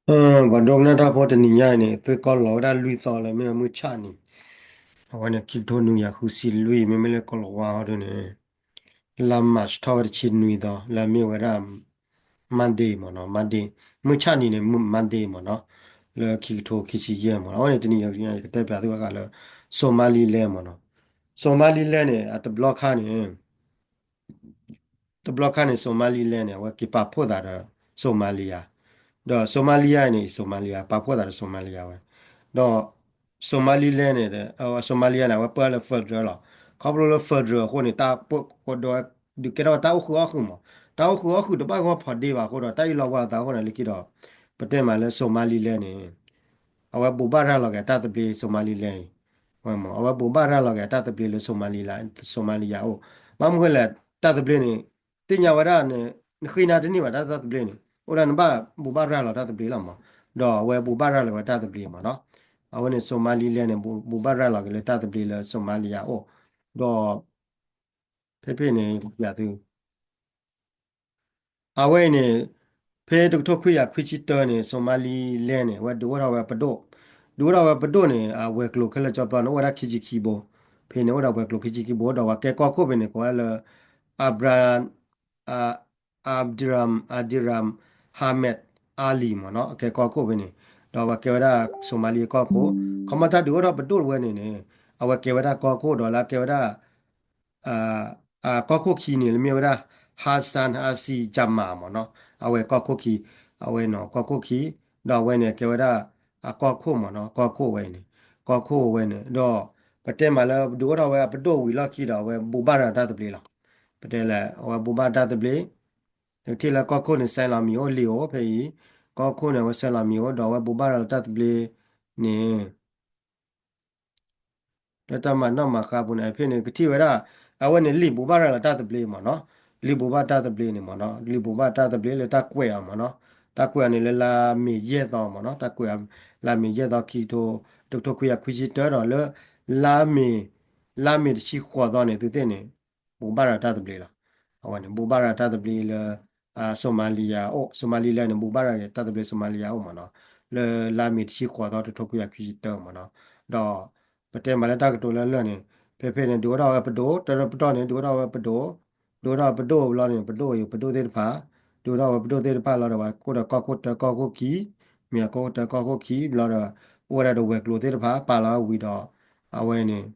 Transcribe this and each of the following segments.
ပှၤဒိကနၣ်တၢ်ဖိတနံၤညါအံၤန့ၣ် သုကီၢ်လီၤဝဲဒၣ်လွံၢ်သီလၢမ့ၢ်မုၢ်ဆၣ်နံၤ, အဝဲန့ၣ် ခံကထိနွံကယၤဃုဆံလွံၢ် မ့မ့ၢ်လၢကိၤလၤဝါဟီဒုန့ၣ် လါ March ထီၣ်ဝဲတဆံနွံသီ လၢမ့ၢ်ဝဲဒၣ် Monday မ့ၢ်နီၤ, Monday မုၢ်ဆၣ်နံၤန့ၣ် Monday မ့ၢ်နီၤ, လၢခံကထိခံဆံယဲၢ်မ့ၢ်နီၤ. အဝဲန့ၣ်တနံၤညါယကတဲပၠးသုဘၣ်ဃးလၢ Somaliland မ့ၢ်နီၤ. Somaliland န့ၣ် အတဘျီခါန့ၣ် တဘျီခါန့ၣ် Somaliland န့ၣ် အဝဲက့ၤပာ်ဖှိၣ်သးဒီး Somalia, ဒီး Somalia န့ၣ် Somalia ပာ်ဖှိၣ်သးဒီး Somalia ဝဲ, ဒီး Somaliland န့ၣ် Somalia န့ၣ် အဝဲပၢလၢ federal လီၤ. ခီဖျိလၢ federal အဃိန့ၣ် တၢ်ပၢကဒီး ဒုးကဲထီၣ်ဝဲတၢ်အိၣ်ဃုာ်အီၣ်ဃုာ်မး, တၢ်အိၣ်ဃုာ်အီၣ်ဃုာ်တဘၣ်ဂီၢ်ဖီဒ့ဘၣ်အဃိဒီး တၢ်အံၤလီၤဝါလီၤသးအဃိန့ၣ် လၢခံဒီး ပတဲမးလၢ Somaliland န့ၣ် အဝဲဘိးဘၣ်ရၤလီၤက့ၤအတၢ်သဘျ့ Somaliland အံၤ, ဝဲမ့ၢ် အဝဲဘိးဘၣ်ရၤလီၤက့ၤအတၢ်သဘျ့လၢ Somalia, Somalia အိၣ်, ဘၣ်မနုၤဃိလဲၣ် တၢ်သဘျ့န့ၣ် သ့ၣ်ညါဝဲဒၣ်န့ၣ် နဃ့နၤတန့ၢ်ဘၣ်တၢ်သဘျ့န့ၣ် အိၣ်ဒၣ်နဘၣ်ဘိးဘၣ်ရၤလီၤတၢ်သဘျ့လီၤမး, ဒီးအဝဲဘိးဘၣ်ရၤလီၤဝဲတၢ်သဘျ့မ့ၢ်နီၤ. အဝဲန့ၣ် Somaliland န့ၣ် ဘိးဘၣ်ရၤလီၤက့ၤလၢတၢ်သဘျ့လၢ Somalia အိၣ်, ဒီး ဖဲဖဲန့ၣ် ယကပၠးသု အဝဲအံၤန့ၣ် ဖဲတကထိခွံကယၤခွံဆံတၢန့ၣ် Somaliland န့ၣ် အဝဲဒုးအိၣ်ထီၣ်ဝဲပဒိၣ်, ဒုးအိၣ်ထီၣ်ဝဲပဒိၣ်န့ၣ် အဝဲၤကျိၤခဲလၢာ်ကၠီပျီန့ၣ် အိၣ်ဝဲဒၣ်ခံဆံခံဘိ, ဖဲန့ၣ်အိၣ်ဒီးဝဲၤကျိၤခံဆံခံဘိ ဒီးပှၤကဲကီၢ်ခိၣ်ဖဲန့ၣ် ကိးဝဲဒၣ်လၢ Abra Abdiram Abdiram Hamed Ali မ့ၢ်နီၤ, အကဲကီၢ်ခိၣ်ဖဲန့ၣ်, ဒီးအဝဲကဲဝဲဒၣ် Somali ကီၢ်ခိၣ်, ခီမီတၢ်ဒုးအိၣ်ထီၣ်ပဒိၣ်ဝဲန့ၣ်န့ၣ် အဝဲကဲဝဲဒၣ်ကီၢ်ခိၣ်ဒီးလၢကဲဝဲဒၣ် ကီၢ်ခိၣ်ခံန့ၣ် လၢမ့ၢ်ဝဲဒၣ် Hassan Hassi Jamal မ့ၢ်နီၤ, အဝဲကီၢ်ခိၣ်ခံ, အဝဲနီၤ ကီၢ်ခိၣ်ခံ, ဒီးအဝဲန့ၣ် ကဲဝဲဒၣ် အကီၢ်ခိၣ်မ့ၢ်နီၤ, ကီၢ်ခိၣ်ဝဲန့ၣ်, ကီၢ်ခိၣ်ဝဲန့ၣ် ဒီး ပတဲမးလၢဒုးအိၣ်ထီၣ်ဝဲအပဒိၣ်ဝံၤလီၢ်ခံဒီး အဝဲဘိးဘၣ်ရၤတၢ်သဘျ့လီၤ. ပတဲလဲၣ် အဝဲဘိးဘၣ်တၢ်သဘျ့, နကထံၣ်လၢကီၢ်ခိၣ်န့ၣ် ဆဲးလီၤမံၤအိၣ်လံာ်အိၣ်ဖဲအံၤ, ကီၢ်ခိၣ်န့ၣ် အဝဲဆဲးလီၤမံၤအိၣ် ဒီးအဝဲဘိးဘၣ်ရၤလီၤတၢ်သဘျ့န့ၣ် လၢတၢ်မၤနီၣ်မၤဃါပူၤန့ၣ် ဖဲန့ၣ် ကထံၣ်ဝဲဒၣ် အဝဲန့ၣ်လံာ်ဘိးဘၣ်ရၤလီၤတၢ်သဘျ့မ့ၢ်နီၤ, လံာ်ဘိးဘၣ်တၢ်သဘျ့န့ၣ်မ့ၢ်နီၤ, လံာ်ဘိးဘၣ်တၢ်သဘျ့လၢတၢ်ကွဲးအီၤမ့ၢ်နီၤ, တၢ်ကွဲးအီၤန့ၣ်လၢလါမ့ၤယဲၢ်သီမ့ၢ်နီၤ, တၢ်ကွဲးအီၤ လါမ့ၤယဲၢ်သီခံကထိ တကထိခွံကယၤခွံဆံတၢဒီးလၢ လါမ့ၤ လါမ့ၤတဆံဃိးသီန့ၣ် သုသ့ၣ်န့ၣ် ဘိးဘၣ်ရၤတၢ်သဘျ့လီၤ. အဝဲန့ၣ် ဘိးဘၣ်ရၤတၢ်သဘျ့လၢ Somalia အိၣ်, Somalia န့ၣ် ဘိးဘၣ်ရၤတၢ်သဘျ့ Somalia အိၣ်မ့ၢ်နီၤ, လၢလါမ့ၤတဆံဃိးသီ တကထိခွံကယၤခွံဆံတၢမ့ၢ်နီၤ, ဒီး ပတဲမးလၢတၢ်ကတိၤလၢလၢာ်န့ၣ် ဖဲဖဲန့ၣ် ဒုးအိၣ်ထီၣ်ဝဲပဒိၣ်, တၢ်ပတီၢ်န့ၣ် ဒုးအိၣ်ထီၣ်ဝဲပဒိၣ်, ဒုးအိၣ်ထီၣ်ဝဲပဒိၣ်ဘျီန့ၣ် ပဒိၣ်အံၤ ပဒိၣ်သ့ၣ်တဖၣ်, ဒုးအိၣ်ထီၣ်ဝဲပဒိၣ်သ့ၣ်တဖၣ်လီၤဒီး ပှၤကိးဒီးကီၢ်ခိၣ်တၢကီၢ်ခိၣ်ခံ, မ့ၢ်အကီၢ်ခိၣ်တၢကီၢ်ခိၣ်ခံဘျီဒီး အိၣ်ဝဲဒၣ်ဒီးဝဲၤကျိၤသ့ၣ်တဖၣ် ပာ်လီၤဝဲဝံၤဒီး အဝဲန့ၣ်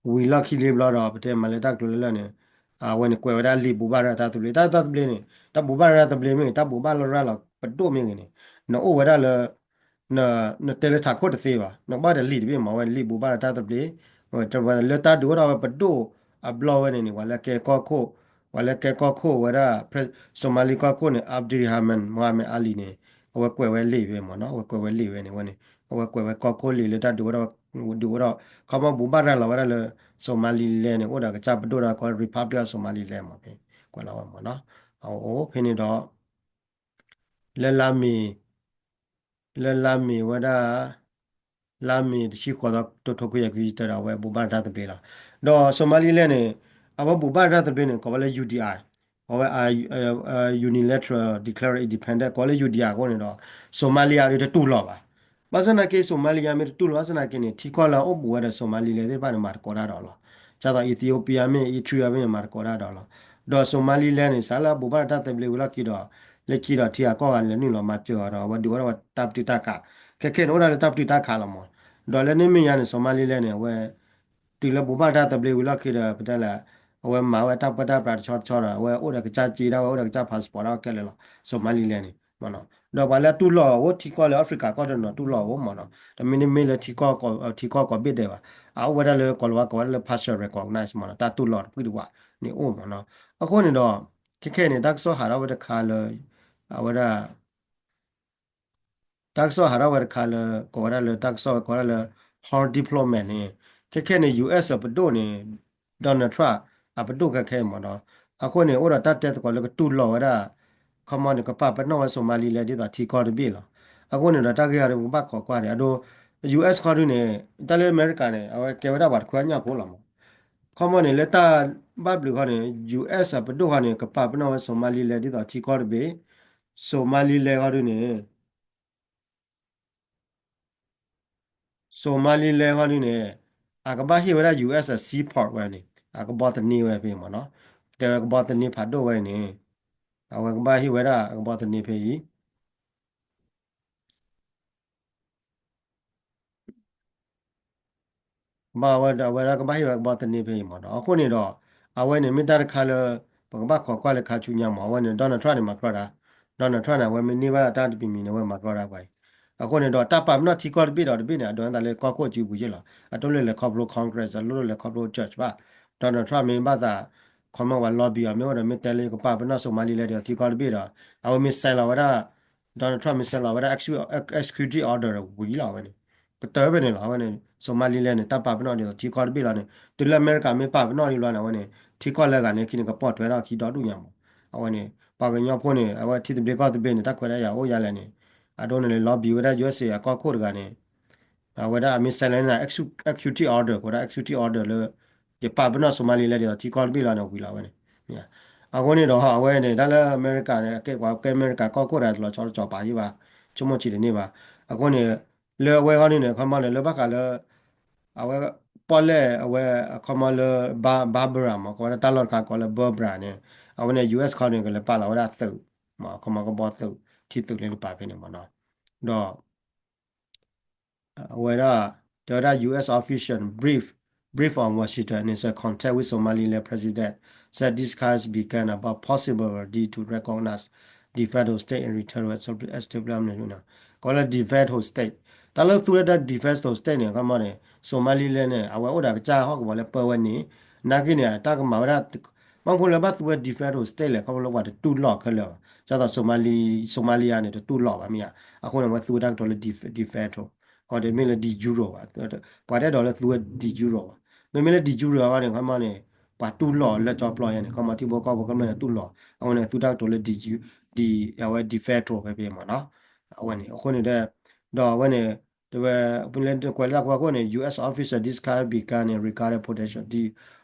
ဝံၤလီၢ်ခံလံဘျီဒီး ပတဲမးလၢတၢ်ကတိၤလၢလၢာ်န့ၣ် အဝဲန့ၣ်ကွဲးဝဲဒၣ်လံာ်ဘိးဘၣ်ရၤတၢ်သဘျ့, တၢ်သဘျ့န့ၣ် တၢ်ဘိးဘၣ်ရၤတၢ်သဘျ့မ့ၢ်ဂ့ၤ တၢ်ဘိးဘၣ်ရၤလီၤပဒိၣ်မ့ၢ်ဂ့ၤန့ၣ် နအိၣ်ဝဲဒၣ်လၢ နတဲလၢထးခိၣ်တသ့ဘၣ်, နကဘၣ်ဒီးလံာ်တဘ့ၣ်မး အဝဲလံာ်ဘိးဘၣ်ရၤတၢ်သဘျ့, လၢတၢ်ဒုးအိၣ်ထီၣ်ဝဲပဒိၣ်အဘျီဝဲန့ၣ်န့ၣ် ပှၤလၢကဲကီၢ်ခိၣ်, ပှၤလၢကဲကီၢ်ခိၣ်ဝဲဒၣ် Somali ကီၢ်ခိၣ်န့ၣ် Abdurahman Mohamed Ali န့ၣ် အဝဲကွဲးဝဲလံာ်ဝဲမ့ၢ်နီၤ, အဝဲကွဲးဝဲလံာ်ဝဲန့ၣ် ဝဲန့ၣ် အဝဲကွဲးဝဲကီၢ်ခိၣ်လံာ်လၢတၢ်ဒုးအိၣ်ထီၣ် ဒုးအိၣ်ထီၣ် ခီမီဘိးဘၣ်ရၤလီၤဝဲဒၣ်လၢ Somaliland န့ၣ် အိၣ်ဒီးကစၢ်ပဒိၣ်ဒီးကိး Republic of Somaliland မ့ၢ်ဖဲ ကွဲးလီၤဝဲမ့ၢ်နီၤ, အအိၣ်ဖဲန့ၣ်ဒီး လၢလါမ့ၤ လၢလါမ့ၤဝဲဒၣ် လါမ့ၤတဆံဃိးသီ တကထိခွံကယၤခွံဆံတၢဒီး အဝဲဘိးဘၣ်ရၤတၢ်သဘျ့လီၤ. ဒီး Somaliland န့ၣ် အဝဲဘိးဘၣ်ရၤတၢ်သဘျ့န့ၣ် ကိးဝဲလၢ ယူၣ်တီႇအၢၣ်, ကိးဝဲ Unilateral Declare Independent ကိးလၢ ယူၣ်တီၣ်အၢၣ် အဃိန့ၣ်ဒီး Somalia ဒီးတတူၢ်လိာ်ဘၣ်. ဘၣ်ဆၣ်သနာ်က့ Somalia မ့ၢ်တတူၢ်လိာ်ဘၣ်ဆၣ်သနာ်က့န့ၣ် ထံကီၢ်လၢအအိၣ်ဘူးဝဲဒီး Somaliland သ့ၣ်တဖၣ်န့ၣ် မၤသကိးတၢ်ဒီးလီၤ. ဒ်သိး Ethiopia မ့ၢ် Eritrea မ့ၢ်န့ၣ် မၤသကိးတၢ်ဒီးလီၤ. ဒီး Somaliland န့ၣ် စးလၢအဘိးဘၣ်ရၤတၢ်သဘျ့ဝံၤလီၢ်ခံဒီး လၢခံဒီးထံဂၤကီၢ်ဂၤလဲၤနုာ်လီၤမၤစၢၤအီၤဒီး အဝဲဒုးအိၣ်ထီၣ်ဝဲတၢ်ပတုာ်တၢ်ခး, ခဲခဲန့ၣ်အိၣ်ဒၣ်လၢတၢ်ပတုာ်တၢ်ခးလီၤမး. ဒီးလၢန့ၣ်မ့ၢ်ညါန့ၣ် Somaliland န့ၣ် အဝဲ တုၤလၢဘိးဘၣ်တၢ်သဘျ့ဝံၤလီၢ်ခံဒီး ပတဲလဲၣ် အဝဲမၤဝဲတၢ်ပၢတၢ်ပြးတဆီတဆီဒီး အဝဲအိၣ်ဒီးကစၢ်စ့ဒၣ်ဝဲ အိၣ်ဒီးကစၢ် passport ဒၣ်ဝဲခဲလၢာ်လီၤ Somaliland န့ၣ်မ့ၢ်နီၤ. ဒီးပှၤလၢအတူၢ်လိာ်အီၤအိၣ်ထံကီၢ်လၢ Africa ကီၢ်တနီၤတူၢ်လိာ်အီၤမ့ၢ်နီၤ. တမ့ၢ်န့ၣ်မ့ၢ်လၢ ထံကီၢ်ကိးဘ့ၣ်ဒဲးဘၣ်. အအိၣ်ဝဲဒၣ်လၢကိၤလၤဝါကိးဝဲဒၣ်လၢ partial recognize မ့ၢ်နီၤ. တၢ်တူၢ်လိာ်တဖုတဝးန့ၣ်အိၣ်မ့ၢ်နီၤ. အဃိန့ၣ်ဒီး ခဲခဲန့ၣ် တၢ်ကစီၣ်ဟးထီၣ်ဝဲတခါလၢ အဝဲဒၣ် တၢ်ကစီၣ်ဟးထီၣ်ဝဲတခါလၢ ကိးဝဲဒၣ်လၢတၢ်ကစီၣ်ဝဲကိးဝဲဒၣ်လၢ Home Diplomat န့ၣ် ခဲခဲန့ၣ် US အပဒိၣ်န့ၣ် Donald Trump အပဒိၣ်ခဲခဲအံၤမ့ၢ်နီၤ. အဃိန့ၣ် အိၣ်ဒီးတၢ်တဲသကိးလၢကတူၢ်လိာ်ဝဲဒၣ် ခီမီန့ၣ် ကပာ်ပနီၣ်ဝဲ Somaliland ဒ်သိးထံကီၢ်တဘ့ၣ်လီၤ. အဃိန့ၣ်ဒီး တၢ်ဂ့ၢ်အံၤဒီး ပကဘၣ်ခိးကွၢ်န့ၣ် အဒိ US ခီဒုန့ၣ် တၢ်လၢအမဲရကၤန့ၣ် အဝဲကဲဝဲဒၣ်ပှၤတခွဲးအညၣ်ဖိလီၤမး. ခီမီန့ၣ် လၢတၢ်ဘၣ်ဘျုးခီန့ၣ် US အပဒိၣ်ခီန့ၣ် ကပာ်ပနီၣ်ဝဲ Somaliland ဒ်သိးထံကီၢ်တဘ့ၣ် Somaliland ဃီဒုန့ၣ် Somaliland ဃီဒုန့ၣ် အကဘၣ်ဟ့ၣ်ဝဲဒၣ် US အ seaport ဝဲန့ၣ် အကဘီသန့ဝဲဖဲမ့ၢ်နီၤ, တဲဝဲကဘီသန့ဖးဒိၣ်ဝဲန့ၣ် အဝဲကဘၣ်ဟ့ၣ်ဝဲဒၣ်အကဘီသန့ဖဲအံၤ ဘၣ်ဝဲဒီး အဝဲဒၣ်ကဘၣ်ဟ့ၣ်ဝဲကဘီသန့ဖဲအံၤမ့ၢ်နီၤ. အဃိန့ၣ်ဒီး အဝဲန့ၣ်မ့ၢ်တၢ်တခါလၢ ပကဘၣ်ခိးကွၢ်လၢခါဆူညါမ့ၢ် အဝဲန့ၣ် Donald Trump န့ၣ်မၤကြၢးတၢ်, Donald Trump န့ၣ် အဝဲမ့ၢ်န့ၢ်ဘၣ်တၢ်တမံၤမံၤန့ၣ် အဝဲမၤကြၢးတၢ်ပှၤအံၤ. အဃိန့ၣ်ဒီး တၢ်ပာ်ပနီၣ်ထံကီၢ်တဘ့ၣ်ဒီးတဘ့ၣ်န့ၣ် အဒိးန့ၢ်သးလၢကီၢ်ခိၣ်အစုပူၤယ့ၢ်လီၤ. အတလိၣ်လဲၤခီဖျိ Congress အတလိၣ်လဲၤခီဖျိ church ဘၣ်. Donald Trump မ့ၢ်ဘၣ်သး ခီမီဝဲ lobby အီၤ မ့ၢ်အိၣ်ဒီးမ့ၢ်တဲလၢကပာ်ပနီၣ် Somaliland ဒီးထံကီၢ်တဘ့ၣ်ဒီး အဝဲမ့ၢ် sign လီၤဝဲဒၣ် Donald Trump မ့ၢ် sign လီၤဝဲဒၣ် executive order ဒီးဝံၤလီၤဝဲန့ၣ် ကတၢၢ်ဖဲန့ၣ်လီၤ. အဝဲန့ၣ် Somaliland န့ၣ် တၢ်ပာ်ပနီၣ်ဒ်သိးထံကီၢ်တဘ့ၣ်လီၤန့ၣ် တုၤလၢအမဲရကၤမ့ၢ်ပာ်ပနီၣ်ဒ်လီၤန့ၣ် အဝဲန့ၣ် ထံကီၢ်လၢအဂၤန့ၣ် ခံန့ၣ် ကပိာ်ထွဲထီၣ်ခံဒီဒူၣ်ညါမး. အဝဲန့ၣ် ပှၤကညီဖိန့ၣ် အဝဲထံသဘျ့ကီၢ်သဘျ့န့ၣ် တၢ်ခွဲးတၢ်ယာ်အိၣ်ယါလဲၣ်န့ၣ် အဒိန့ၣ်လဲၤ lobby ဝဲဒၣ် USA အကီၢ်ခိၣ်တဂၤန့ၣ် အဝဲဒၣ်အမ့ၢ် sign လီၤန့ၣ် executive order ကဝဲဒၣ် executive order လၢ ယပာ်ပနီၣ် Somaliland ဒီးထံကီၢ်တဘ့ၣ်လီၤန့ၣ် ဝံၤလီၤဝဲန့ၣ်. အဃိန့ၣ်ဒီး အဝဲန့ၣ် တၢ်လၢအမဲရကၤန့ၣ် အကဲပှၤကဲအမဲရကၤကီၢ်ခိၣ်တဂၤတလီၤဆီတကီၤပာ်ယံၤဘၣ်, ဆိကမိၣ်ဆံးတန့ၢ်ဘၣ်. အဃိန့ၣ် လၢအဝဲဃီန့ၣ်န့ၣ် ခီမီန့ၣ် လၢဘၣ်ဃးလၢ အဝဲ ပီၣ်လဲၣ်အဝဲ အခီမီလၢ Barbara မး ကဝဲဒၣ်တၢ်လီၢ်တခါကိးလၢ Berbera န့ၣ် အဝဲန့ၣ် US ခီန့ၣ် ကလဲၤပာ်လီၤဝဲဒၣ်သုးမး အခီမီကဘီသုး ထံသုးလၢကပာ်ဖဲန့ၣ်မးနီၤ. ဒီး အဝဲဒၣ် တဲဝဲဒၣ် US official brief, brief on Washington is a contact with Somaliland president said discussion began about possibility to recognize de facto state and return to establishment ကိးလၢ de facto state တၢ်လၢသူဝဲဒၣ် de facto state န့ၣ် ခီမီန့ၣ် Somaliland န့ၣ် အဝဲအိၣ်ဒီးကစၢ်ဟီၣ်ကဝီၤလၢပၢဝဲန့ၣ် နာ်က့န့ၣ် တၢ်ကမၤဝဲဒၣ် ဘၣ်မနုၤလၢဘၣ်သူဝဲ de facto state လဲၣ် ခီဖျိလၢပှၤတတူၢ်လိာ်ခဲလၢာ်ဘၣ် ဒ်သိး Somali, Somalia န့ၣ် တတူၢ်လိာ်ဘၣ်မ့ၢ်ဧါ. အဃိန့ၣ် အဝဲသူဝဲတၢ်ကတိၤလၢ de, de facto အဝဲတမ့ၢ်လၢ de jure ဘၣ် ပှၤတအဲၣ်ဒိးလၢသူဝဲ de jure ဘၣ်. မ့မ့ၢ်လၢ de jure အဂီၢ်န့ၣ် ခီမီန့ၣ် ပှၤတူၢ်လိာ်လၢကၠီပျီယဲန့ၣ် ခီမီထံဖိကီၢ်ဖိကမျၢၢ်န့ၣ်တူၢ်လိာ် အဝဲန့ၣ်သူတၢ်ကတိၤလၢ de, de အဝဲ de facto ဖဲဖဲမ့ၢ်နီၤ. အဝဲန့ၣ် အဃိန့ၣ်ဒီး ဒီးအဝဲန့ၣ် တဲဝဲ လၢကွဲးလၢတၢ်ကွၢ်ခိၣ်န့ၣ် US official discussion began and regarded potential deal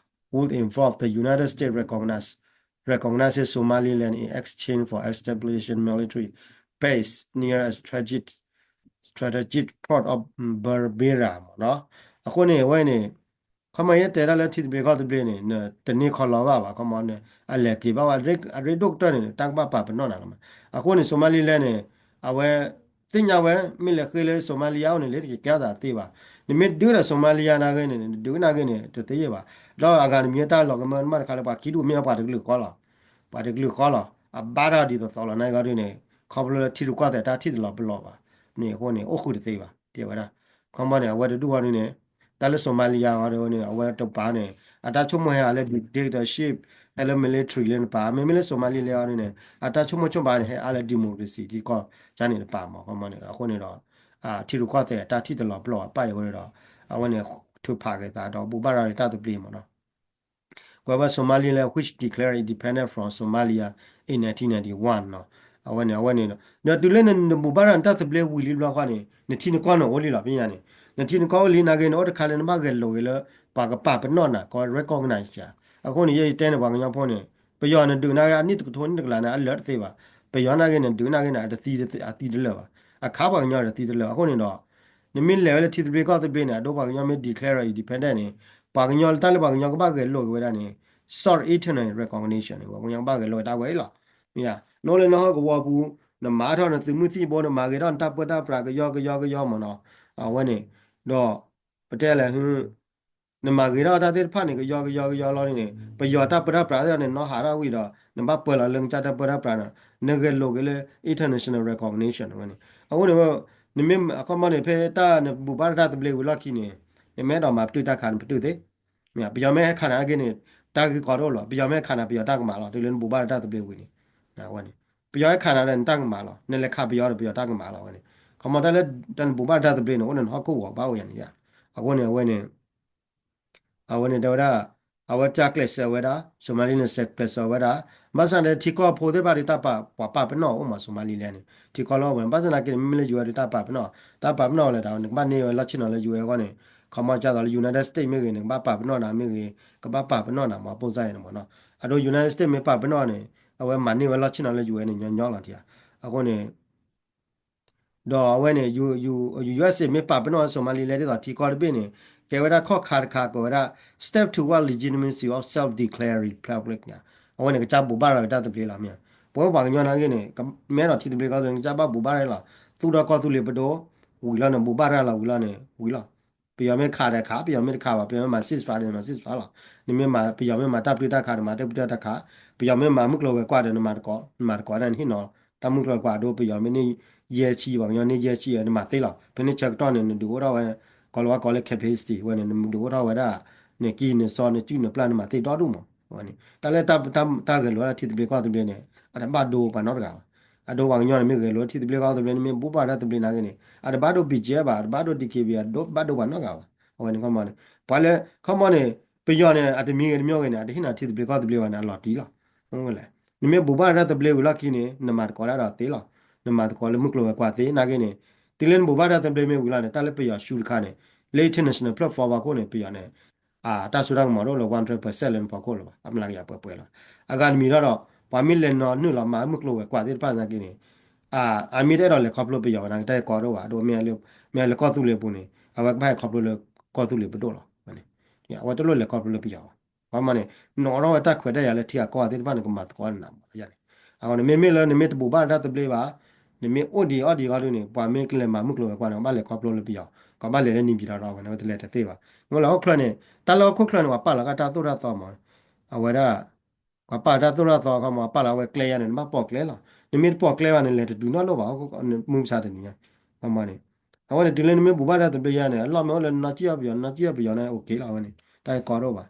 would involve the United States recognize, recognizes Somaliland in exchange for establishing military base near a strategic, strategic port of Berbera မ့ၢ်နီၤ. အဃိန့ၣ် အဝဲန့ၣ် ခီမီယဲတဲဒၣ်လၢထံသဘျ့ကီၢ်သဘျ့န့ၣ် နတန့ၢ်ခီလီၤဘၣ်ဘၣ် ခီမီန့ၣ် အလဲၤက့ၤဘၣ်ဝဲ အရ့ဒိၣ်ကတၢၢ်န့ၣ် တၢ်ကဘၣ်ပာ်ပနီၣ်နၤလီၤမး. အဃိန့ၣ် Somaliland န့ၣ် အဝဲ သ့ၣ်ညါဝဲ မ့ၢ်လဲၤဃ့လၢ Somalia အအိၣ်န့ၣ် လၢတကဲထီၣ်သးသ့ဘၣ်. နမ့ၢ်ဒုးဒီး Somalia နာ်ဂ့ၤန့ၣ် နဒုးနာ်ဂ့ၤန့ၣ် တသ့ဘၣ်. ဒီးအဂၤတမံၤတၢ်လီၤကမၢကမၣ်တခါလၢပှၤခံဒူၣ်မ့ၢ်ပှၤတကလုာ်ဃီလီၤ. ပှၤတကလုာ်ဃီလီၤ. အဘါထီၣ်ဒ်သိးသိးလီၤ နာ်ဂ့ၤဒ်န့ၣ် ခီဖျိလၢထံရူၢ်ကီၢ်သဲးတၢ်ထံၣ်တလီၤပလိာ်ဘၣ်န့ၣ် အဃိန့ၣ် အိၣ်ဃုာ်တသ့ဘၣ် တဲဝဲဒၣ်. ခီမီန့ၣ် အဝဲတဒူၣ်ဝဲဒ်န့ၣ် တၢ်လၢ Somalia အီၤဒ်န့ၣ် အဝဲတပာ်န့ၣ် အတၢ်ဆိကမိၣ်ဟဲအါလၢ dictatorship ဟဲလၢ military လၢနပာ် မ့မ့ၢ်လၢ Somaliland အီၤဒ်န့ၣ် အတၢ်ဆိကမိၣ်ဆိကပာ်န့ၣ် ဟဲအါလၢ democracy ထံကီၢ်ကန့ၣ်တပာ်မး ခီမီန့ၣ် အဃိန့ၣ်ဒီး ထံရူၢ်ကီၢ်သဲးတၢ်ထံၣ်တလီၤပလိာ်ဘၣ်ပၢ်အံၤအဃိန့ၣ်ဒီး အဝဲန့ၣ် ထုးဖးက့ၤသးဒီးဘူၣ်ဘၣ်ရၤတၢ်သဘျ့မးနီၤ ကွဲးဝဲ Somaliland which declared independence from Somalia in nineteen ninety-one နီၤ. အဝဲန့ၣ် အဝဲန့ၣ်ဒီး ဒီးတုၤလၢနဘူၣ်ဘၣ်ရၤနတၢ်သဘျ့ဝံၤလံဘျီဃီန့ၣ် နထံနကီၢ်န့ၣ်အိၣ်လံလီၤ ဖဲညါန့ၣ် နထံနကီၢ်အိၣ်လံနာ်ဂ့ၤ နအိၣ်တခါလၢနဘၣ်ဂဲၤလိာ်ဂ့ၤလၢ ပှၤကပာ်ပနီၣ်နၤ ကီး recognize ယၤ အဃိန့ၣ် ယဲယတဲန့ၣ် ပှၤကညီဖိန့ၣ် ပယီၤနဒုးနာ်ဂ့ၤ အနံၣ်တကထိနံၣ်တကလးန့ၣ် အလၢာ်တသ့ဘၣ် ပယီၤနာ်ဂ့ၤန့ၣ် ဒုးနာ်ဂ့ၤန့ၣ် အတသံ အသံတလၢာ်ဘၣ် အခါပှၤကညီတသံတလၢာ် အဃိန့ၣ်ဒီး နမ့ၢ်လဲၤဝဲလၢထံသဘျ့ကီၢ်သဘျ့န့ၣ် အဒိပှၤကညီမ့ၢ် declare independent န့ၣ် ပှၤကညီတၢ်လၢပှၤကညီကဘၣ်ဂဲၤလိာ်က့ၤဝဲဒၣ်န့ၣ် sort internal recognition န့ၣ် ပှၤကညီကဘၣ်ဂဲၤလိာ်ဝဲဒၣ်ဝဲအံၤလီၤ. မ့ၢ်ဧါ နအိၣ်လၢနဟီၣ်ကဝီၤပူၤ နမၤထီၣ်နသုးမုၢ်သံၣ်ဘိ နမၤဂ့ၤထီၣ်နတၢ်ပၢတၢ်ပြးကယီကယီကယီမးနီၤ အဝဲန့ၣ် ဒီး ပတဲလဲၣ် နမၤဂ့ၤထီၣ်တၢ်သ့ၣ်တဖၣ်န့ၣ် ကယီကယီကယီလီၤန့ၣ် ပယီၤတၢ်ပၢတၢ်ပြးသ့ၣ်န့ၣ် နီၢ်ဟးထီၣ်ဝံၤဒီး နဘၣ်ပၢလီၤလၢနကစၢ်တၢ်ပၢတၢ်ပြးန့ၣ် နဂဲၤလိာ်က့ၤလၢ international recognition ဝဲန့ၣ် အဃိန့ၣ် နမ့ၢ်အခီမီန့ၣ် ဖဲတၢ်နဘူၣ်ဘၣ်တၢ်သဘျ့ဝံၤလီၢ်ခံန့ၣ် နမ့ၢ်အဲၣ်ဒိးမၤပတုာ်တၢ်ခးနပတုာ်သ့ မ့ၢ် ပယီၤမ့ၢ်ဟဲခးနၤက့န့ၣ် တၢ်ဂ့ၢ်ကီတအိၣ်လီၤ ပယီၤမ့ၢ်ဟဲခးနၤ ပယီၤတၢ်ကမၣ်လီၤ တုၤလၢနဘူၣ်ဘၣ်တၢ်သဘျ့ဝံၤန့ၣ် အဝဲန့ၣ် ပယီၤဟဲခးနၤဒီးနတၢ်ကမၣ်လီၤ နလဲၤခးပယီၤဒီးပယီၤတၢ်ကမၣ်လီၤ အဝဲန့ၣ် ခီမီတၢ်လၢတၢ်နဘူၣ်ဘၣ်တၢ်သဘျ့န့ၣ် အိၣ်န့ၣ်နဟီၣ်ခိၣ်ဝီၤဘၣ်အိၣ်ယၤန့ၣ် အဃိန့ၣ် အဝဲန့ၣ် အဝဲန့ၣ်တဲဝဲဒၣ် အဝဲတၢ်ကျဲးစၢးဝဲဒၣ် Somaliland န့ၣ် ကျဲးစၢးဝဲဒၣ် ဘၣ်ဆၣ်န့ၣ် ထံကီၢ်ဖိသ့ၣ်တဖၣ်ဒီးတၢ်ပာ် ပှၤပာ်ပနီၣ်အိၣ်မး Somaliland န့ၣ် ထံကီၢ်လၢအဝဲ ဘၣ်ဆၣ်သနာ်က့န့ၣ် မ့မ့ၢ်လၢ U S ဒီးတၢ်ပာ်ပနီၣ် တၢ်ပာ်ပနီၣ်ဝဲလဲၣ်ဒီး နကဘၣ်န့ၢ်ဝဲလီၢ်ဆ့ၣ်နီၤလၢ U S အဂီၢ်န့ၣ် ခီမီဒ်သိးလၢ United States မ့ၢ်ဂ့ၤ နကဘၣ်ပာ်ပနီၣ်နၤမ့ၢ်ဂ့ၤ ကဘၣ်ပာ်ပနီၣ်နၤမး ပိၢ်စၢ်အံၤန့ၣ်မးနီၤ အဒိ United States မ့ၢ်ပာ်ပနီၣ်န့ၣ် အဝဲမၤန့ၢ်ဝဲလီၢ်ဆ့ၣ်နီၤလၢ U S န့ၣ် ညီညီလီၤတံၢ်ဧါ အဃိန့ၣ် ဒီးအဝဲန့ၣ် ယူ ယူ ယူအက်စ် မ့ၢ်ပာ်ပနီၣ် Somaliland ဒ်သိးထံကီၢ်တဘ့ၣ်န့ၣ် ကဲဝဲဒၣ်ခီၣ်ခါတခါ ကိးဝဲဒၣ် step toward legitimacy of self-declared republic န့ၣ် အဝဲန့ၣ် ကစၢ်ဘိးဘၣ်ရၤဝဲတၢ်သဘျ့လီၤ မ့ၢ်ဧါ. ပဝဲပှၤကညီနာ်က့န့ၣ် မ့ၢ်အဲၣ်ဒိးထံသဘျ့ကီၢ်သဘျ့န့ၣ် ကစၢ်ဘၣ်ဘိးဘၣ်ရၤလီၤ. သူၣ်ထီၣ်ကီၢ်သူလ့ၤပဒိၣ် ဝံၤလီၤန့ၣ် ဘိးဘၣ်ရၤလီၤ ဝံၤလီၤန့ၣ် ဝံၤလီၤ. ပယီၤမ့ၢ်ခးဒီးခး, ပယီၤမ့ၢ်တခးဘၣ်, ပယီၤမ့ၢ်မၤ ceasefire ဒီး မၤ ceasefire လီၤ. နမ့ၢ်မၤ ပယီၤမ့ၢ်မၤတၢ်ပျုၢ်တၢ်ခး နမၤတၢ်ပျုၢ်တၢ်ခး, ပယီၤမ့ၢ်မၤမုၢ်ကျိၤဝဲၤကွာ်ဒီး နမၤတကိး, နမၤတကိးန့ၣ် နဟ့ၣ်နီၤတၢ်မုၢ်ကျိၤဝဲၤကွာ်အဒိ ပယီၤမ့ၢ်န့ၢ်ယဲၢ်ဆံ ပှၤကညီန့ၢ်ယဲၢ်ဆံ နမၤသ့လီၤ. ဖဲန့ၣ်ဆၢကတီၢ်န့ၣ် နဒုးအိၣ်ထီၣ်ဝဲ ကိးလီၤဝဲကိးလၢ capacity ဝဲန့ၣ် နဒုးအိၣ်ထီၣ်ဝဲဒၣ် နကံၢ်နစီ နစုၣ်နပျၢ် နမၤသ့ဒီဒူၣ်မး. ဝဲန့ၣ် တၢ်လၢတၢ် တၢ် တၢ်ဂဲၤလိာ်လၢထံသဘျ့ကီၢ်သဘျ့န့ၣ် အတဘၣ်ဒိပှၤနီတဂၤဘၣ်. အဒိပှၤကညီန့ၣ် မ့ၢ်ဂဲၤလိာ်ထံသဘျ့ကီၢ်သဘျ့န့ၣ် မ့ၢ်ဘိးဘၣ်တၢ်သဘျ့နာ်က့န့ၣ် အတဘၣ်ဒိ ဘီကဲဘၣ်, အတဘၣ်ဒိ ဒီက့ဘံ အတဘၣ်ဒိပှၤနီတဂၤဘၣ်. အဝဲန့ၣ်ခီမီန့ၣ် ပှၤလၢ ခီမီန့ၣ် ပယီၤန့ၣ် အတမံၤဂ့ၤတမံၤဂ့ၤန့ၣ် အတဟ့ၣ်နီၤထံသဘျ့ကီၢ်သဘျ့ဘၣ်န့ၣ် အလီၤတံၢ်လီၤ. လၢ နမ့ၢ်ဘိးဘၣ်တၢ်သဘျ့ဝံၤလီၢ်ခံန့ၣ် နမၤသကိးတၢ်ဒီးသ့လီၤ. နမၤသကိးလၢမုၢ်ကျိၤဝဲၤကွာ်သ့နာ်က့န့ၣ် တုၤလၢနဘိးဘၣ်တၢ်သဘျ့မ့ၢ်ဝံၤလီၤန့ၣ် တၢ်လၢပယီၤဆူတခါန့ၣ် လၢ international platform အဖီခိၣ်န့ၣ် ပယီၤန့ၣ် အတၢ်စိတၢ်ကမီၤတအိၣ်လၢ one hundred percent လၢနဖီခိၣ်လၢၤဘၣ်, အမျးကယၤပှဲၤပှဲၤလီၤ. အဂၤတမံၤဒီး ပှၤမ့ၢ်လဲၤနီၤနုာ်လီၤမၤမုၢ်ကျိၤဝဲၤကွာ်သ့ၣ်တဖၣ်နာ်က့န့ၣ် အမ့ၢ်တအဲၣ်ဒိးလဲၤခီဖျိပယီၤဘၣ်နာ်က့ တၢ်ဂ့ၢ်ကီတအိၣ်ဘၣ်. အဒိ မ့ၢ်လၢကီၢ်သူလ့ၤပူၤန့ၣ် အဝဲကဘၣ်ဟဲခီဖျိလၢကီၢ်သူလ့ၤပဒိၣ်လီၤ. အဝဲတလိၣ်လဲၤခီဖျိလၢပယီၤဘၣ်. ခီမီန့ၣ် နီၤထီၣ်ဝဲတၢ်ခွဲးတၢ်ယာ်လၢထံဂၤကီၢ်ဂၤသ့ၣ်တဖၣ်န့ၣ် ကမၤသကိးန့ၣ်မးန့ၣ်. အဃိန့ၣ် မ့မ့ၢ်လၢနမ့ၢ်တဘိးဘၣ်တၢ်သဘျ့ဘၣ် နမ့ၢ်အိၣ်ဒံးအီၣ်ဒံးအဂီၢ်ဒုန့ၣ် ပှၤမ့ၢ်ကလဲၤမၤမုၢ်ကျိၤဝဲၤကွာ်န့ၣ် ကဘၣ်လဲၤခီဖျိလၢပယီၤ, ကဘၣ်လဲၤလၢနံၤဘံၤလီၤဒီး အဝဲန့ၣ် အဝဲတလဲၤတသ့ဘၣ်. မ့ၢ်လၢဟီၣ်ခိၣ်ချၢန့ၣ် တၢ်လၢဟီၣ်ခိၣ်ချၢန့ၣ် ပှၤပာ်လီၤကတၢ်သိၣ်တၢ်သီမး, အဝဲဒၣ် ပှၤပာ်တၢ်သိၣ်တၢ်သီခီမး ပာ်လီၤဝဲကျဲယါန့ၣ် နဘၣ်ပိာ်ကျဲလီၤ. နမ့ၢ်တပိာ်ကျဲဘၣ်န့ၣ် လဲၤတတုၤနီတလိၣ်ဘၣ်, မုၢ်မဆါတနံၤညါ ခီမီန့ၣ် အဝဲန့ၣ် တုၤလၢနမ့ၢ်ဘိးဘၣ်တၢ်သဘျ့ယါန့ၣ် အလီၢ်မ့ၢ်အိၣ်လၢနနီၢ်ကံၣ်အီၣ်ပယီၤ နနီၢ်ကံၣ်အီၣ်ပယီၤန့ၣ် အိၣ်က့လီၤ အဝဲန့ၣ် တၢ်ဂ့ၢ်ကီတအိၣ်ဘၣ်.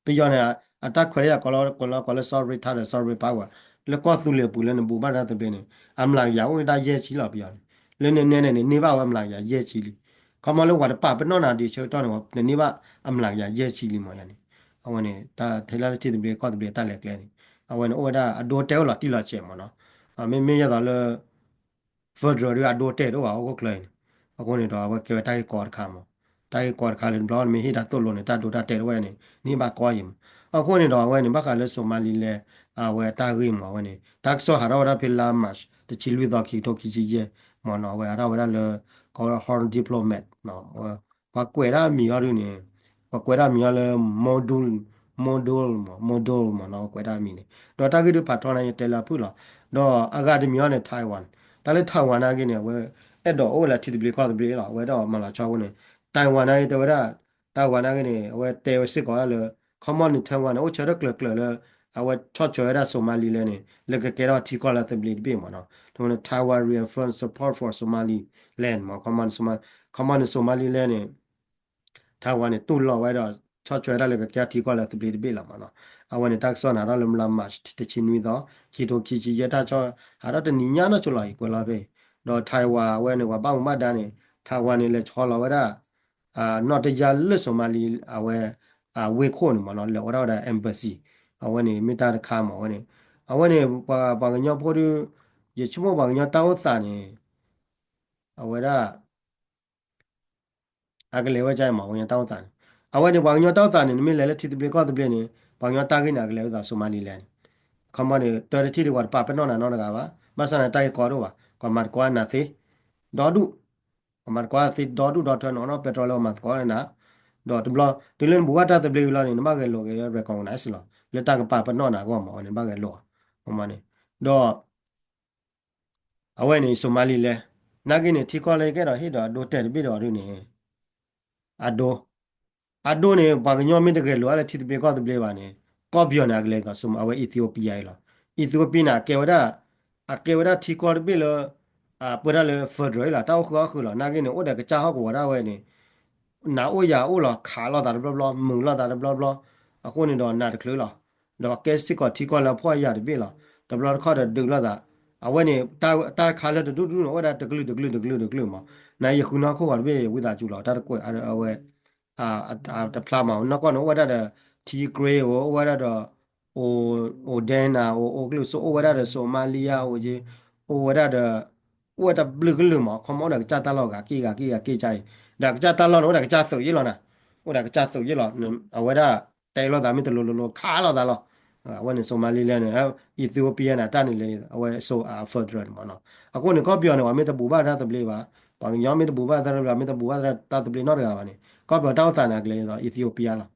ပယီၤန့ၣ် အတၢ်ခွဲးတၢ်ယာ်ကိးလီၤ ကိးလီၤ ကိးလၢ sovereign title, sovereign power လၢကီၢ်သူလ့ၤပူၤလၢနဘိးဘၣ်တၢ်သဘျ့န့ၣ် အမျးကယၤအိၣ်ဝဲဒၣ်ယဲၢ်ဆံလီၤ ပယီၤန့ၣ်. လၢနနဲန့ၣ်န့ၣ် န့ၢ်ဘၣ်ဝဲအမျးကယၤယဲၢ်ဆံလံ. ခီမီလၢပှၤတပာ်ပနီၣ်နၤဒံးဆၢကတီၢ်န့ၣ် နန့ၢ်ဘၣ်အမျးကယၤယဲၢ်ဆံလံမးယါန့ၣ်. အဝဲန့ၣ် တၢ်ထဲလၢထံသဘျ့ကီၢ်သဘျ့တၢ်လဲၤကျဲန့ၣ် အဝဲန့ၣ်အိၣ်ဝဲဒၣ်အဒိတဲအိၣ်လီၤတံၢ်လီၤဆဲးမးနီၤ. မ့မ့ၢ်ယဲသိးလၢ federal ဒုးအဒိတဲတအိၣ်ဘၣ် ဟီၣ်ခိၣ်ချၢအံၤန့ၣ်. အဃိန့ၣ်ဒီး အဝဲကဲဝဲတၢ်ဂ့ၢ်ကီတခါမး. တၢ်ဂ့ၢ်ကီတခါလၢတဘျီ နမ့ၢ်ဟ့ၣ်တၢ်သိၣ်လိန့ၣ် တၢ်ဒိတၢ်တဲာ်တဝဲန့ၣ် န့ၢ်ဘၣ်ကီယံာ်မး. အဃိန့ၣ်ဒီး အဝဲန့ၣ် ဘၣ်ဃးလၢ Somaliland အဝဲတၢ်ဂ့ၢ်မး အဝဲန့ၣ် တၢ်ကစီၣ်ဟးထီၣ်ဝဲဒၣ်ဖဲလါ March တဆံလွံၢ်သီ ခံကထိခံဆံယဲၢ်မးနီၤ. အဝဲဟးထီၣ်ဝဲဒၣ်လၢ ကီး Horn Diplomat ပှၤကွဲးဒၣ်မံၤအီၤဒုန့ၣ် ပှၤကွဲးဒၣ်မံၤအီၤလၢ module module မး module မးနီၤ ကွဲးဒၣ်မံၤန့ၣ် ဒီးတၢ်ဂ့ၢ်ဒုးဖးထီန့ၣ် ယတဲလၢအဖုၣ်လီၤ. ဒီးအဂၤတမံၤအီၤန့ၣ် Taiwan, တၢ်လၢ Taiwan နာ်က့န့ၣ် အဝဲအဲၣ်ဒိးအိၣ်ဝဲလၢထံသဘျ့ကီၢ်သဘျ့လီၤ. အဝဲဒၣ်မၤလီၤဆီအဃိန့ၣ် Taiwan နာ်က့တဲဝဲဒၣ် Taiwan နာ်က့န့ၣ် အဝဲတဲဝဲစ့ၢ်ကီးဒၣ်လၢ ခီမီန့ၣ် Taiwan န့ၣ် အိၣ်ဆၢထၢၣ်ကျၢၤကျၢၤလၢ အဝဲဆီၣ်ထွဲဝဲဒၣ် Somaliland န့ၣ် လၢကကဲထီၣ်ထံကီၢ်လၢသဘျ့တဘ့ၣ်မးနီၤ. န့ၣ် Taiwan reaffirms support for Somaliland မး ခီမီန့ၣ် Somaliland န့ၣ် Taiwan န့ၣ် တူၢ်လိာ်ဝဲဒီး ဆီၣ်ထွဲဒၣ်လၢကကဲထီၣ်ထံကီၢ်လၢသဘျ့တဘ့ၣ်လီၤမးနီၤ. အဝဲန့ၣ် တၢ်ကစီၣ်န့ၣ် ဟးထီၣ်လၢမလါ March တဆံနွံသီ ခံကထိခံဆံယဲၢ် တၢ်ကစီၣ်ဟးထီၣ်တနံၤညါနီၢ်ဆိလီၤအံၤ ကွဲးလီၤဖဲအံၤ ဒီး Taiwan အဝဲန့ၣ် ပှၤဘၣ်မူဘၣ်ဒါန့ၣ် Taiwan န့ၣ် လဲၤဆီလီၤဝဲဒၣ် နီၣ်တယၢ်လၢ Somali အဝဲ ဝ့ၢ်ခိၣ်န့ၣ်မးနီၤ လဲၤအိးထီၣ်ဝဲဒၣ် embassy အဝဲန့ၣ် မ့ၢ်တၢ်တခါမး အဝဲန့ၣ် အဝဲန့ၣ် ပှၤ ပှၤကညီဖိဒုး ယဆိကမိၣ်ပှၤကညီတၢ်အိၣ်သးန့ၣ် အဝဲဒၣ် အကလဲၤဝဲဒ်အံၤမး ပှၤကညီတၢ်အိၣ်သးန့ၣ် အဝဲန့ၣ် ပှၤကညီတၢ်အိၣ်သးန့ၣ် နမ့ၢ်လဲၤလၢထံသဘျ့ကီၢ်သဘျ့န့ၣ် ပှၤကညီတၢ်ဂ့ၢ်န့ၣ် အကလဲၤဝဲဒ်သိး Somaliland န့ၣ် ခီမီန့ၣ် တၢ်တထံၣ်ဒံးပှၤတပာ်ပနီၣ်နၤနီတဂၤဘၣ် ဘၣ်ဆၣ်န့ၣ် တၢ်ဂ့ၢ်ကီတအိၣ်ဘၣ် ပှၤမၤသကိးနၤသ့ ဒီဒူၣ် ပှၤမၤသကိးသ့ဒီဒူၣ်ဒီထၢ နအိးထီၣ်ပဲတြီလၢပှၤမၤသကိးနၤ ဒီးတဘျီ တုၤလၢနဘိးဘၣ်တၢ်သဘျ့ဝံၤလီၤန့ၣ် နဘၣ်ဂဲၤလိာ်က့ၤ recognize လီၤ လၢတၢ်ကပာ်ပနီၣ်နၤအဂီၢ်မး အဝဲန့ၣ် ဘၣ်ဂဲၤလိာ် ခီမီန့ၣ် ဒီး အဝဲန့ၣ် Somaliland နာ်က့န့ၣ် ထံကီၢ်လၢယကအဲၣ်ဒိးဟ့ၣ်ဒီးအဒိတဲာ်တဘ့ၣ်ဒီးဒ်န့ၣ် အဒိ အဒိန့ၣ် ပှၤကညီမ့ၢ်တဂဲၤလိာ်အါလၢထံသဘျ့ကီၢ်သဘျ့ဘၣ်န့ၣ် ကီၢ်ပယီၤန့ၣ် အကလဲၤဒ်သိး အဝဲ Ethiopia အံၤလီၤ. Ethiopia န့ၣ် အကဲဝဲဒၣ် အကဲဝဲဒၣ်ထံကီၢ်တဘ့ၣ်လၢ ပဝဲဒၣ်လၢ federal အံၤလီၤ တၢ်အိၣ်ဃုာ်အီၣ်ဃုာ်လီၤ နာ်က့န့ၣ် အိၣ်ဒီးကစၢ်ဟီၣ်ကဝီၤဒၣ်ဝဲန့ၣ် နၤအိၣ်ယၤအိၣ်လီၤ ခးလိာ်သးတဘျီဘျီ မုာ်လိာ်သးတဘျီဘျီ အဃိန့ၣ်ဒီးနၤတချုးလီၤ. ဒီးကဲစ့ၢ်ကီးထံကီၢ်လၢအဖှီၣ်အယာ်တဘ့ၣ်လီၤ. တဘျီတခီၣ်ဒီးဒုးလိာ်သး အဝဲန့ၣ် တၢ်ခါလၢတဒူၣ်ဒူၣ်န့ၣ် အိၣ်ဝဲဒၣ်တကလုာ်တကလုာ်တကလုာ်တကလုာ်မး နယဃုနီၢ်ခိၣ်ဂီၤတဘ့ၣ် ဝံသးစူၤလီၤ တၢ်တကွဲးအဝဲ တဖျါမး နီၢ်ကီၢ်န့ၣ် အိၣ်ဝဲဒၣ်ဒီး Tigray အိၣ်ဝဲဒၣ်ဒီး Ogaden အိၣ် အိၣ်ကလုာ်စိ အိၣ်ဝဲဒၣ်ဒီး Somalia အိၣ်က့ အိၣ်ဝဲဒၣ်ဒီး အိၣ်ဝဲတဘျုးကလုာ်မး ခီမီအိၣ်ဒီးကစၢ်တၢ်လီၢ်ဂၤက့ၤဂၤက့ၤဂၤက့ၤကါအံၤ ဒီးကစၢ်တၢ်လီၢ်န့ၣ် အိၣ်ဒီးကစၢ်သုးယ့ၢ်လီၤနၤ အိၣ်ဒီးကစၢ်သုးယ့ၢ်လီၤ အဝဲဒၣ် တဲလိာ်သးမ့ၢ်တလိၤလိၤလိၤ ခးလိာ်သးလီၤ အဝဲန့ၣ် Somaliland န့ၣ် Ethiopia န့ၣ် အတၢ်န့ၣ်လဲၤ အဝဲ so federal န့ၣ်မ့ၢ်နီၤ. အဃိန့ၣ် ကီၢ်ပယီၤန့ၣ် ပှၤမ့ၢ်တဘူးဘၣ်တၢ်သဘျ့ဘၣ်, ပှၤကညီမ့ၢ်တဘူးဘၣ်တၢ်သဘျ့ မ့ၢ်တဘူးဘၣ်တၢ်သဘျ့နီတဂၤဘၣ်န့ၣ် ကီၢ်ပယီၤတၢ်အိၣ်သးန့ၣ် ကလဲၤဒ်သိး Ethiopia လီၤ.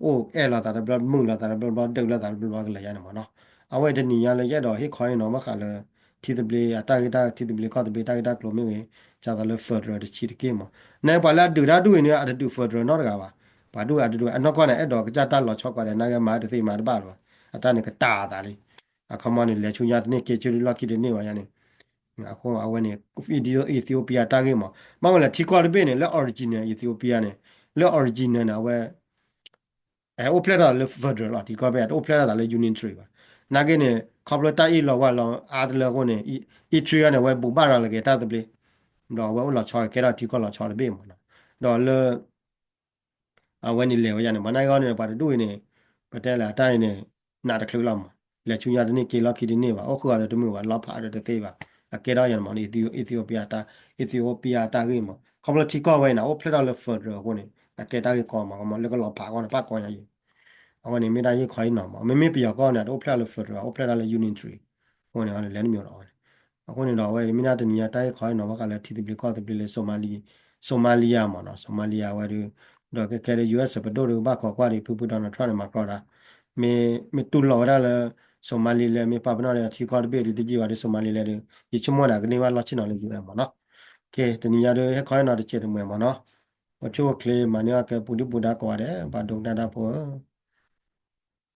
အိၣ်အဲၣ်လိာ်သးတဘျီ မုာ်လိာ်သးတဘျီဘျီ ဒုးလိာ်သးတဘျီဘျီကလဲၤယါန့ၣ်မ့ၢ်နီၤ. အဝဲတနံၤညါလၢယအဲၣ်ဒိးဟ့ၣ်ခီဟ့ၣ်နီၤဘၣ်ဃးလၢ ထံသဘျ့အတၢ်ဂ့ၢ်တၢ် ထံသဘျ့ကီၢ်သဘျ့တၢ်ဂ့ၢ်တၢ်ကျိၤမ့ၢ်ဂ့ၤ, ဒ်သိးလၢ federal တဆံးတက့ၢ်မ့ၢ်. နပှၤလၢအဒုးတၢ်ဒုးအံၤန့ၣ် အတဒုး federal နီတဂၤဘၣ်. ပှၤဒုးအဒုးအနီၢ်ကီၢ်န့ၣ် အဲၣ်ဒိးကစၢ်တၢ်လီၤဆီကွၢ်ဒီး နာ်က့မၤတသ့မၤတဘၣ်လၢၤဘၣ်. အတၢ်န့ၣ်ကတၢ်အသးလံ. အခီမီန့ၣ် လဲၤဆူညါတန့ၢ်က့ၤဆူလီၢ်ခံတန့ၢ်ဘၣ်ယါန့ၣ် အဃိအဝဲန့ၣ် Ethiopia တၢ်ဂ့ၢ်မ့ၢ် ဘၣ်ဝဲလၢထံကီၢ်တဘ့ၣ်န့ၣ် လၢ original Ethiopia န့ၣ် လၢ original န့ၣ် အဝဲ အိၣ်ဖျဲၣ်ထီၣ်သးလၢ federal လီၤ. ထံကီၢ်တဘ့ၣ် တအိၣ်ဖျဲၣ်ထီၣ်သးလၢ unitary ဘၣ်. နာ်က့န့ၣ် ခီဖျိတၢ်အ့ၣ်လိာ်ဝါလိာ်အါတလၢအဃိန့ၣ် Eritrea န့ၣ် အဝဲဘူးဘၣ်ရၤလီၤက့ၤတၢ်သဘျ့ ဒီးအဝဲအိၣ်လီၤဆီကဲထီၣ်ထံကီၢ်လီၤဆီတဘ့ၣ်မ့ၢ်နီၤ. ဒီးလၢ အဝဲန့ၣ်လဲၤဝဲယါန့ၣ်မ့ၢ် နာ်က့အီၤန့ၣ် ပှၤတဒူၣ်အံၤန့ၣ် ပတဲလၢအတၢ်အံၤန့ၣ် နးတချုးလီၤမ့ၢ် လဲၤဆူညါတန့ၢ်က့ၤလီၢ်ခံတန့ၢ်ဘၣ် အိၣ်ဃုာ်အီၤဒီးတမုာ်ဘၣ် လီၤဖးအီၤဒီးတသ့ဘၣ် အကဲထီၣ်ယါန့ၣ်မ့ၢ် Ethiopia တၢ် Ethiopia တၢ်ဂ့ၢ်မ့ၢ် ခီဖျိထံကီၢ်ဝဲအံၤန့ၣ် အိၣ်ဖျဲၣ်ထီၣ်လၢ federal အဃိန့ၣ် အကဲတၢ်ဂ့ၢ်ကီမ့ၢ် ကမ့ၢ်လၢကလီၤဖးအဂီၢ်န့ၣ် ပၣ်ကီညါယံၤ အဝဲန့ၣ်မ့ၢ်ဒၣ်ယ့ၢ်ခီအံၤနီၤမ့ၢ် မ့မ့ၢ်ပယီၤကီၢ်န့ၣ် တအိၣ်ဖျဲၣ်လၢ federal အိၣ်ဖျဲၣ်ဒၣ်လၢ unitary အဃိန့ၣ် လဲၤတမံၤဒီးအဝဲန့ၣ် အဃိန့ၣ်ဒီးအဝဲမ့ၢ်ဒၣ်တနံၤညါတၢ်ဂ့ၢ်ခီအံၤနီၤ ဘၣ်ဃးလၢထံသဘျ့ကီၢ်သဘျ့လၢ Somali Somalia မ့ၢ်နီၤ Somalia ဝဲဒီး ဒီးကဲခဲဒီး ယူအ့ၣ်စ ပဒိၣ်ဒီးဘၣ်ခိးကွၢ်ဒီး ဖုဖု Donald Trump န့ၣ် မၤကြီဒီး မ့ၢ်တူၢ်လိာ်ဝဲဒၣ်လၢ Somali လၢမ့ၢ်ပာ်ပနီၣ်ဒီးထံကီၢ်တဘ့ၣ်ဒီးတယံာ်ဘၣ်ဒီး Somali လၢဒီး ယဆိကမိၣ်န့ၣ် ကန့ၢ်ဘၣ်လီၢ်ဆ့ၣ်နီၤလၢ ယူအ့ၣ်မ့ၢ်နီၤ တနံၤညါဒီး ဟဲခီအံၤနီၤတစဲးတမှဲၤမ့ၢ်နီၤ အိၣ်ဆူၣ်အိၣ်ချ့ မၤန့ၢ်အီၣ်ကဲပူၤဒံၣ်ပူၤဒါကိးဂၤဒဲး ဘၣ်ဒိကနၣ်တၢ်ဖိဧၢ